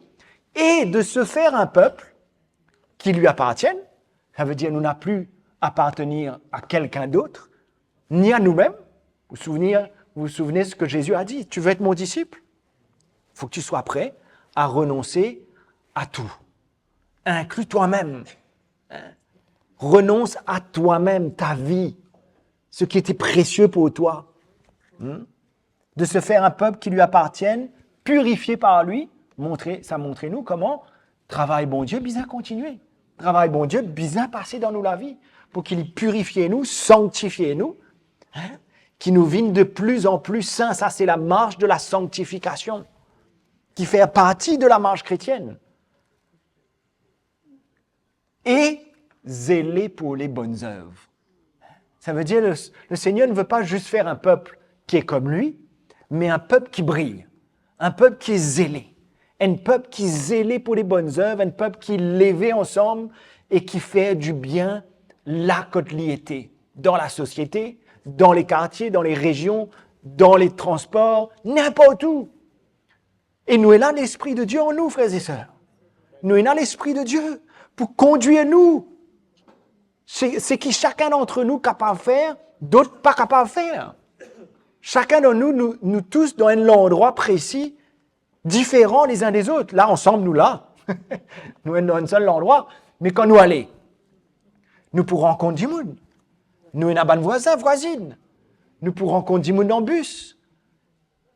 et de se faire un peuple qui lui appartienne. Sa vedir nou napa pli apartenir a kelkenn dot, ni a noumem. Vous souvenez, vous vous souvenez ce que Jésus a dit, tu veux être mon disciple, faut que tu sois prêt à renoncer à tout, inclus toi-même. Hein? Renonce à toi-même, ta vie, ce qui était précieux pour toi. Hmm? De se faire un peuple qui lui appartienne, purifié par lui, montre, sa montre nou kouma travay Bondie bizin kontinie. Travay Bondie bizin pase dan nou lavi pou ki li pirifie nou, sanktifie nou, hein? Ki nou vinn de plus en plus saint. Sa se lamars de la sanctification, ki fer parti de lamars kretienn. Et zélé pour les bonnes œuvres. Ça veut dire, le, le Seigneur ne veut pas juste faire un peuple qui est comme lui, mais un peuple qui brille, un peuple qui est zélé, un peuple qui est zélé pour les bonnes œuvres, un peuple qui est levé ensemble et qui fait du bien là kot li ete, dans la société, dans les quartiers, dans les régions, dans les transports, n'importe où. E nou ena Lespri de Die an nou, frer e ser. Nou ena Lespri de Die pou kondwir nou. Se, seki sakenn dantre nou kapav fer, dot pa kapav fer. Sakenn dan nou, nou, nou tous dan enn landrwa presi, diferan lezin dezot. La, ansam, nou la. Nou enn dan enn sel landrwa. Me kan nou ale, nou pou rankont dimoun. Nou ena bann vwazin, vwazinn. Nou pou rankont dimoun dan bis.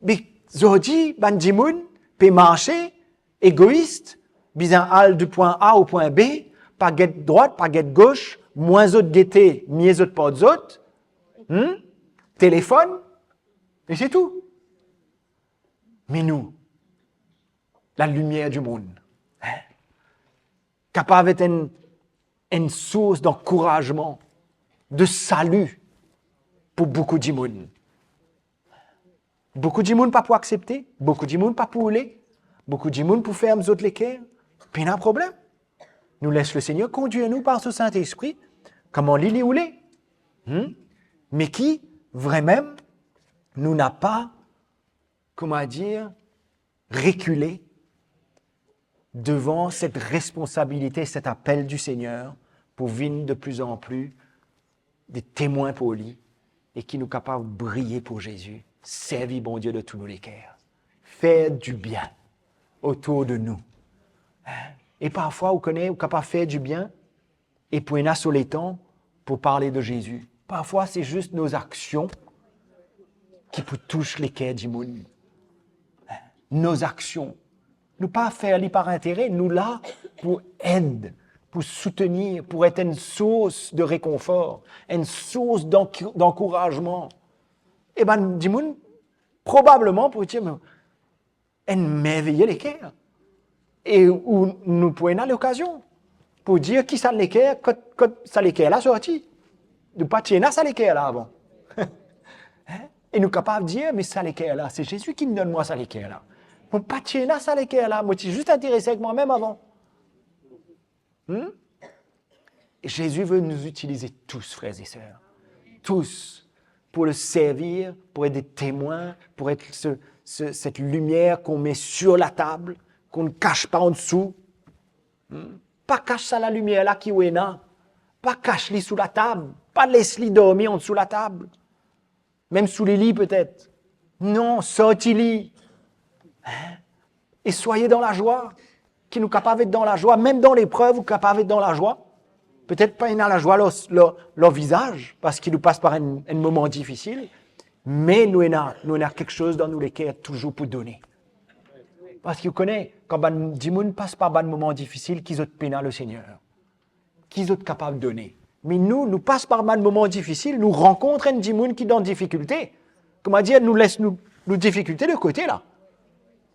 Me zordi, bann dimoun pe marse egois, bizin al de pwin A o pwin B, pa get drwat, pa get gos, mwin zot gete, mie zot port zot, hmm? Telefonn, e se tou. Me nou, lalimier dimonn, hein? Kapav et enn enn sours dankourazman, de sali pou boukou dimoun. Boukou dimoun pa pou aksepte, boukou dimoun pa pou oule, boukou dimoun pou ferm zot leker, pena problem. Nou les Lesegner kondwir nou par so Sintespri, kouma li, li oule. Hmm? Me ki, vremem, nou napa, kouma dir, rekile devan set responsabilite, set apel di Segner pou vinn de pli an pli de temwin pou li e ki nou kapav briye pou Zezi, servi Bondie de tou nou leker, fer dibien otour de nou. E parfwa, ou kone, ou kapav fer dibien e pou ena so letan pou parle de Zezi. Parfwa, se zis nou aksion ki pou tous leker dimoun. Nou aksion. Nou pa fer li par intere, nou la pou ed, pou soutenir, pou et enn sours de rekonfor, enn sours dank-, dankourazman. E bann dimoun, probableman, pou dir, "Me enn merveye leker." E ou, nou pou ena lokazion pou dir ki sa leker, kot, kot sa leker la sorti. Nou pa ti ena sa leker la avan. Hein? E nou kapav dir, "Me sa leker la, se Zezi ki donn mwa sa leker la. Mo pa ti ena sa leker la, mo ti zis interese avek mwa mem avan." Hmm? Et Jésus veut nous utiliser tous, frères et sœurs. Tous. Pour le servir, pour être des témoins, pour être ce, ce, cette lumière qu'on met sur la table, qu'on ne cache pas en dessous. Hmm? Pa kas sa lalimier la ki ou ena. Pa kas li sou latab. Pa les li dormi ansou latab. Mem sou lili petet. Non, sorti li. Hein? Et soyez dans la joie. Ki nou kapav et dan lazwa, mem dan leprev, ou kapav et dan lazwa. Petet pa ena lazwa lor, lor, lor vizaz, parski nou pas par enn, enn moman difisil, me nou ena, nou ena kiksoz dan nou leker touzour pou done. Parski ou kone, kan bann dimoun pas par bann moman difisil, ki zot pena Lesegner. Ki zot kapav done. Me nou, nou pas par bann moman difisil, nou rankont enn dimoun ki dan difikilte. Kouma dir, nou les nou, nou difikilte de kote la.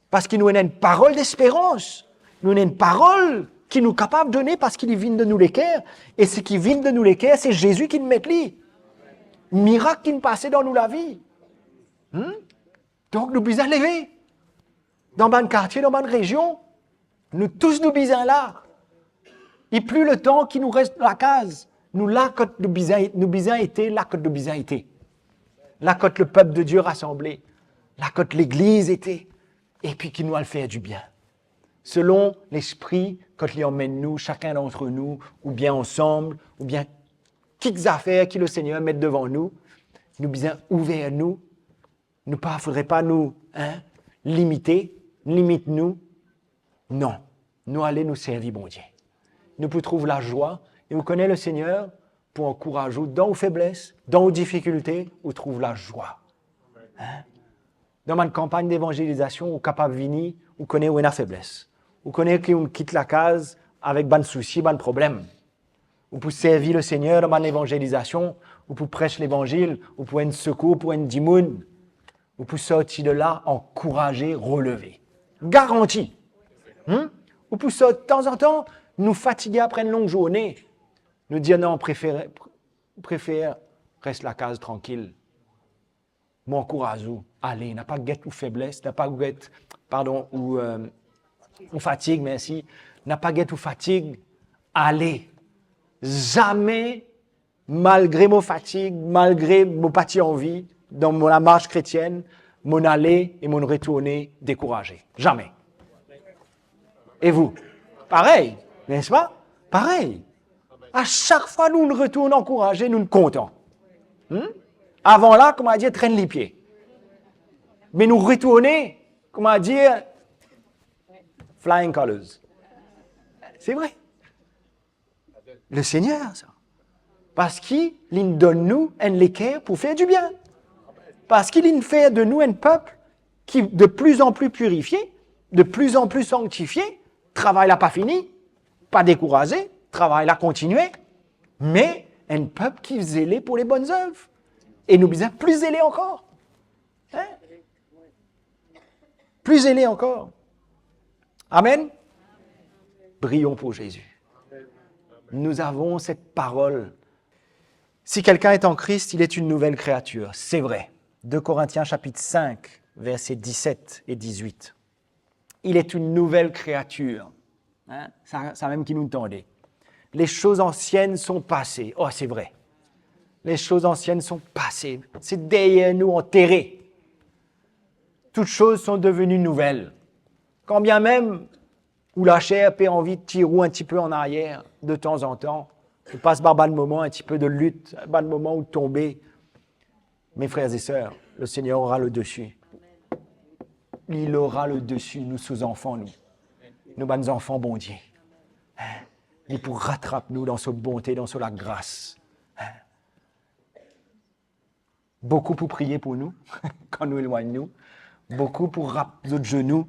Parski nou ena enn parol desperans. Nou ena enn parol ki nou kapav done parski li vinn de nou leker. E seki vinn de nou leker, se Zezi ki met li. Mirak ki pase dan nou lavi. Hmm? Donk nou bizin leve. Dan bann kartie, dan bann rezion, nou tous nou bizin la. E pli letan ki nou res lakaz, nou la kot nou bizin, nou bizin ete, la kot nou bizin ete. La kot lepep de Die rasanble, la kot legliz ete, epi ki nou al fer dibien. Selon Lespri, kot li amenn nou, sakenn dantre nou, oubien ansam, oubien kikzafer ki Lesegner met devan nou, nou bizin ouver nou, nou pa, fodre pa nou, hein, limite, limit nou. Non, nou ale nou servi Bondie. Nou pou trouv lazwa, e ou kone Lesegner pou ankouraz ou dan ou febles, dan ou difikilte, ou trouv lazwa. Hein? Dan bann kanpagn devanzelizasion, ou kapav vini, ou kone ou ena febles. Ou kone ki ou kit lakaz avek bann sousi, bann problem. Ou pou servi Lesegner dan bann evanzelizasion, ou pou pres levanzil, ou pou enn sekour pou enn dimoun, ou pou sorti de la ankouraze, releve. Garanti. Hmm? Ou pou sorti, tanzantan, nou fatige apre enn long zourne. Nou dir, "Non, prefer, prefer res lakaz trankil." Mo ankouraz ou, ale, napa get ou febles, napa get, pardon, ou, euh, ou fatig, mersi, napa get ou fatig, ale. Zame, malgre mo fatig, malgre mo pa ti anvi, dan mo lamars kretienn, mo'nn ale e mo'nn retourne dekouraze. Zame. E vou? Parey, nespa? Parey. A sak fwa nou retourn ankouraze, nou kontan. Hmm? Avan la, kouma dir, trenn lipie. Me nou retourne, kouma dir, flying colors. Se vre. Lesegner, sa. Parski li donn nou enn leker pou fer dibien. Parski li fer de nou enn pep ki de pli an pli pirifie, de pli an pli sanktifie, travay la pa fini, pa dekouraze, travay la kontinie, me enn pep ki zele pou le bonn zev. E nou bizin pli zele ankor. Hein? Pli zele ankor. Amen. Prions pour Jésus. Nous avons cette parole. Si quelqu'un est en Christ, il est une nouvelle créature. C'est vrai. Deux Corinthiens chapitre cinq, versets dix-sept et dix-huit. Il est une nouvelle créature. Hein? Sa, samem ki nou tande. Les choses anciennes sont passées. Oh, c'est vrai. Les choses anciennes sont passées. C'est derrière nous, enterré. Toutes choses sont devenues nouvelles. Quand bien même ou laser pe anvi tir ou enn tipe an arier de tanzantan, ou pas par bann moman enn tipe de lit, bann moman ou tonbe, mes frères et sœurs, le Seigneur aura le dessus. Il aura le dessus, nou so zanfan, nou. Nou bann zanfan Bondie. Hein? Li pou ratrap nou dan so bonte, dan so lagras. Hein? Boukou pou priye pou nou, kan nou elwagn nou. Boukou pou rap zot zenou.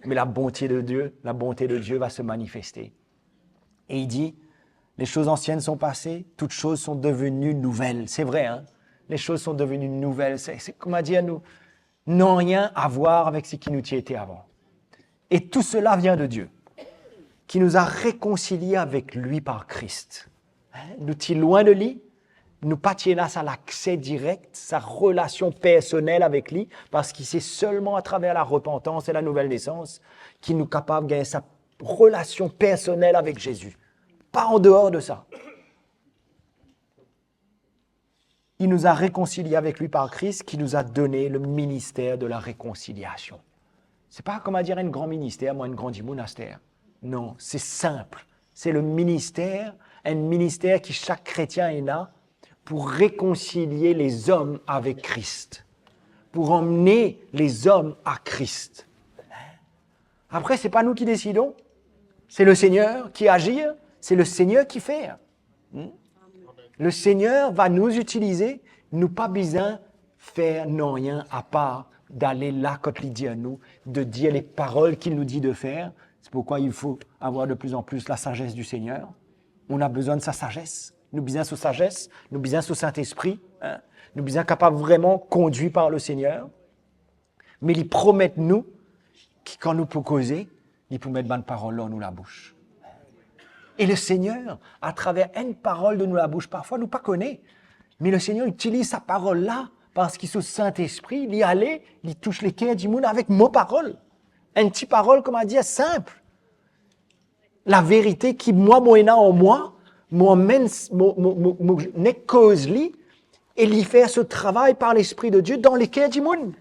Mais la bonté de Dieu, la bonté de Dieu va se manifester. Et il dit, les choses anciennes sont passées, toutes choses sont devenues nouvelles. C'est vrai, hein? Les choses sont devenues nouvelles. C'est, c'est, kouma dir, nou, nanye a vwar avek seki nou ti ete avan. Et tout cela vient de Dieu, qui nous a réconciliés avec lui par Christ. Hein? Nou ti lwin de li, nou pa ti ena sa lakse direk, sa relasion personel avek li, parski se selman atraver la repantans e la nouvel nesans ki nou kapav gagn sa relasion personel avek Zezi. Pa an deor de sa. Il nous a réconciliés avec lui par Christ, qui nous a donné le ministère de la réconciliation. Se pa kouma dir enn gran minister, mwa enn gran dimoun aster. Non, c'est simple. C'est le ministère, enn minister ki sak kretien ena pou rekonsilie lezom avek Kris, pou ramne lezom a Kris. Apre, se pa nou ki desidon, c'est le Seigneur qui agit, c'est le Seigneur qui fait. Hmm? Le Seigneur va nous utiliser, nou pa bizin fer nanye apar dale la kot li dir nou, de dire les paroles qu'il nous dit de faire. C'est pourquoi il faut avoir de plus en plus la sagesse du Seigneur. On a besoin de sa sagesse. Nou bizin so sagesse, nou bizin so Sintespri, hein? Nou bizin kapav vreman kondwi par le Seigneur. Me li promet nou ki kan nou pou koze, li pou met bann parol lor nou labous. E le Seigneur, atraver enn parol de nou labous, parfwa nou pa kone, me le Seigneur itiliz sa parol la, parski so Sintespri, li ale, li tous leker dimoun avek mo parol. Enn ti parol, kouma dir, sinp. Laverite ki mwa, mo ena an mwa, mo amenn, mo, mo, mo, mo nek koz li, e li fer so travay par Lespri de Die dan leker dimoun.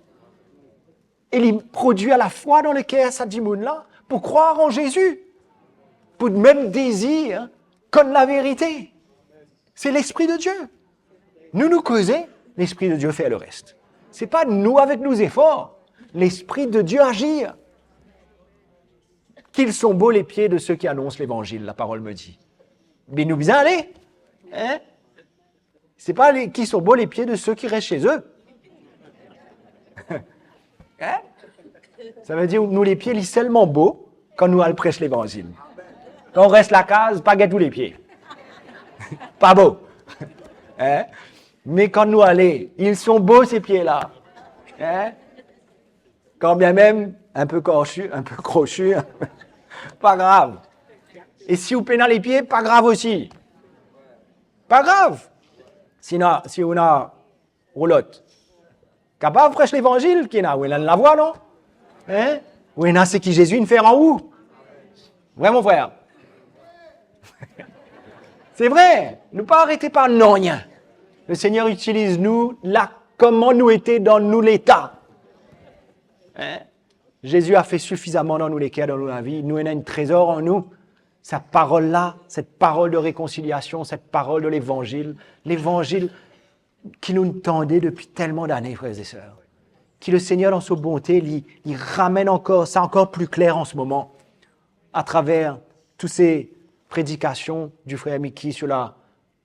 E li prodwir lafwa dan leker sa dimoun la, pou krwar an Zezi, pou mem dezir konn laverite. Se Lespri de Die. Nou, nou koze, Lespri de Die fer leres. Se pa nou avek nou zefor. Lespri de Die azir. Qu'ils sont beaux les pieds de ceux qui annoncent l'évangile, la parole me dit. Me nou bizin ale, hein? Se pa les, qu'ils sont beaux les pieds de ceux qui restent chez eux. Hein? Sa ve dir nou lepie li selman bo kan nou al pres levanzil. Kan ou res lakaz, pa get ou lepie. Pa bo. Hein? Me kan nou ale, ils sont beaux ces pieds-là. Hein? Kan bien mem enn pe korsi, enn pe krosi, pa grav. E si ou pena lepie, pa grav osi. Pa grav. Si na, si ou ena roulotte, kapav pres levanzil, ki ena, ou ena lavwa, non? Hein? Ou ena seki Zezi inn fer an ou. Vre, mon frer? Se vre, nou pa arete par nanye. Le Seigneur itiliz nou la, kouma nou ete dan nou leta. Hein? Zezi a fer sifizaman dan nou leker, dan nou lavi. Nou ena enn trezor an nou. Sa parol la, cette parole de réconciliation, cette parole de l'évangile, levanzil ki nou tande depi telman dane, frer e ser. Ki le Seigneur, dan so bonte, li, li ramenn ankor sa, ankor pli kler an se moman, atraver tou se predikasion di frer Mickey sur la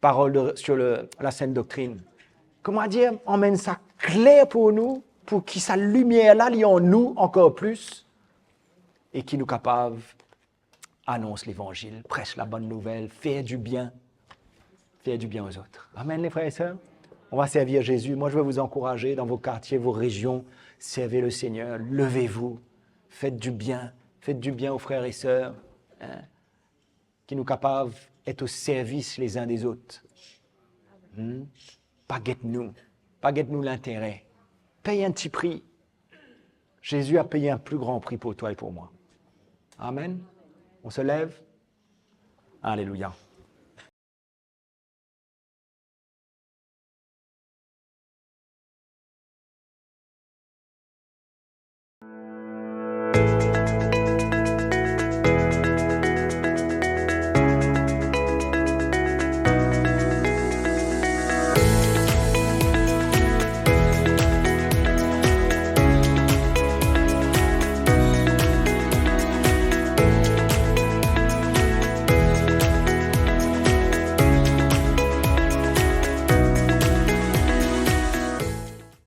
parole de, sur le, la sainte doctrine. Kouma dir, amenn sa kler pou nou, pou ki sa limier la, li an nou ankor plis, e ki nou kapav anons levanzil, pres la bonne nouvelle, faire du bien, faire du bien aux autres. Amen, les frères et sœurs. On va servir Jésus. Moi, je veux vous encourager dans vos quartiers, vos régions. Servez le Seigneur, levez-vous, faites du bien, faites du bien aux frères et sœurs, hein, ki nou kapav être au service les uns des autres. Hmm? Pa get nou, pa get nou lintere. Pey enn ti pri. Jésus a payé un plus grand prix pour toi et pour moi. Amen. On se lève. Alléluia.